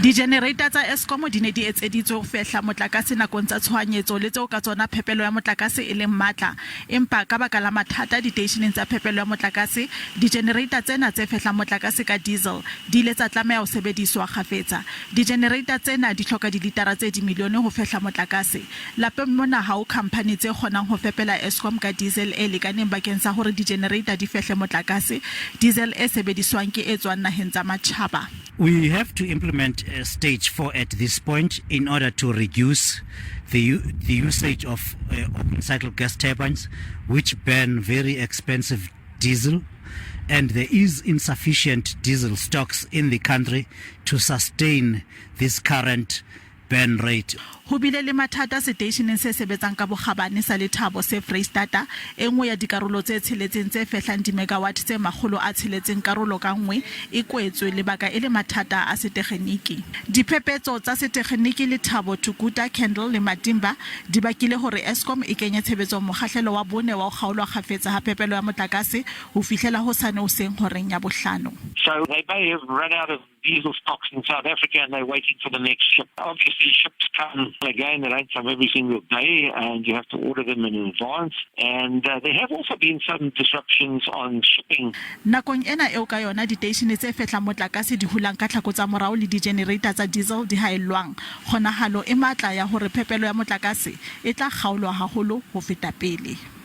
Dijenereita tsa Eskom di ne di etseditswe ho fehla motlakase nakong tsa tshohanyetso le tseo ka tsona phepelo ya motlakase e leng matla. Empa ka baka la mathata diteisheneng tsa phepelo ya motlakase, dijenereita tsena tse fehlang motlakase ka diesel di ile tsa tlameha ho sebediswa kgafetsa. Dijenereita tsena di hloka dilitara tse dimilione ho fehla motlakase. Lapeng mona ha ho khamphani tse kgonang ho fepela Eskom ka diesel e lekaneng bakeng sa hore dijenereita di fehle motlakase. Diesel e sebediswang ke e tswang naheng tsa matjhaba. We have to implement stage 4 at this point in order to reduce the, the usage of open cycle gas turbines, which burn very expensive diesel. And there is insufficient diesel stocks in the country to sustain this current burn rate. Ho bile le mathata seteisheneng se sebetsang ka bokgabane sa Lethabo se Freistata, e nngwe ya dikarolo tse tsheletseng tse fehlang dimegawatt tse 600 karolo ka nngwe e kwetswe, lebaka e le mathata a setekgeniki. Diphephetso tsa setekgeniki Lethabo, Tukuta, Kendal le Matimba di bakile hore Eskom e kenye tshebetsong mokgahlelo wa bone wa ho kgaolwa kgafetsa ha phepelo ya motlakase ho fihlela hosane hoseng horeng ya bohlano. So they may have run out of diesel stocks in South Africa and they're waiting for the next ship. Obviously, ships come again, they don't come every single day, and you have to order them in advance. And there have also been some disruptions on shipping. Nakong ena eo ka yona diteishene tse fehlang motlakase di hulang ka tlhako tsa morao le dijenereita tsa diesel di haellwang, kgonahalo e matla ya hore phepelo ya motlakase e tla kgaolwa haholo ho feta pele.